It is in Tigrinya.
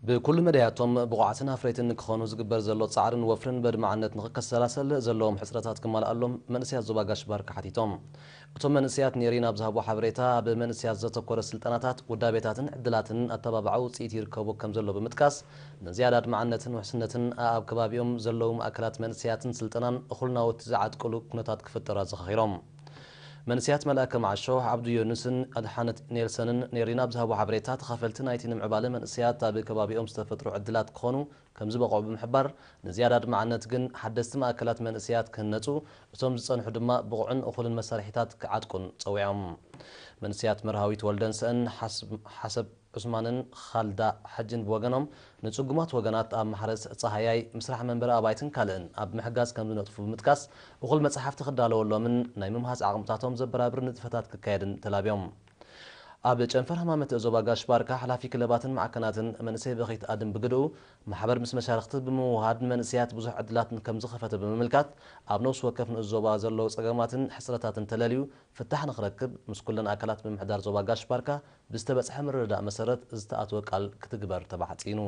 ብኩሉ መዳያቶም ብቑዓትን ኣፍረይትን ንክኾኑ ዝግበር ዘሎ ጻዕርን ወፍርን በድማዕነት ንክከሰላሰል ዘለዎም ሕጽረታት ክማልኣሎም መንእሰያት ዞባ ጋሽ ባርካ ሓቲቶም። እቶም መንእሰያት ኔሪን ኣብ ዝሃቦ ሓበሬታ፣ ኣብ መንእሰያት ዘተኮረ ስልጠናታት፣ ውዳቤታትን ዕድላትን ኣተባብዓ ውጽኢት ይርከቦ ከም ዘሎ ብምጥቃስ፣ ንዝያዳ ኣድማዕነትን ውሕስነትን ኣብ ከባቢኦም ዘለዉ ማእከላት መንእሰያትን ስልጠናን እኹል ናውቲ ዝዓጥቀሉ ኩነታት ክፍጠር ኣዘኻኺሮም። መንእሰያት መልኣከ መዓሾ፣ ዓብዱ ዮኑስን ኣድሓነት ኔልሰንን ኔሪን ኣብ ዝሃቦ ሓበሬታ፣ ተኻፈልቲ ናይቲ ንምዕባለ መንእሰያት ኣብ ከባቢኦም ዝተፈጥሩ ዕድላት ክኾኑ ከም ዝበቕዑ ብምሕባር፣ ንዝያዳ ኣድማዕነት ግን ሓደስቲ ማእከላት መንእሰያት ክህነጹ፣ እቶም ዝጸንሑ ድማ ብቑዕን እኹልን መሳርሒታት ክዓጥቁን ጸዊዖም። መንእሰያት መርሃዊት ወልደንሰእን ሓስ-፣ ሓሰብ ዑስማንን ኻልዳ ሓጅን ብወገኖም፣ ንጽጉማት ወገናት ኣብ ማሕረስ ጻህያይ፣ ምስራሕ መንበሪ ኣባይትን ካልእን ኣብ ምሕጋዝ ከም ዝነጥፉ ብምጥቃስ፣ እኹል መጽሓፍቲ ክዳለወሎምን ናይ ምምሃዝ ዓቕምታቶም ዘበራብር ንጥፈታት ክካየድን ተላብዮም። ኣብ ጨንፈር ሃማመተ ዞባ ጋሽ ባርካ፣ ሓላፊ ክለባትን ማዕከናትን መንእሰይ በኺት ኣድም ብግድኡ፣ ማሕበር ምስ መሻርኽቲ ብምውሃድ ንመንእሰያት ብዙሕ ዕድላት ከም ዝኸፈተ ብምምልካት፣ ኣብ ነፍሲ ወከፍ ንኡስ ዞባ ዘለዉ ጸገማትን ሕጽረታትን ተለልዩ ፍታሕ ንኽረክብ ምስ ኩለን ኣካላት ምምሕዳር ዞባ ጋሽ ባርካ ብዝተበጽሐ ምርድዳእ መሰረት ዝተኣትወ ቃል ክትግበር ተማሕጺኑ።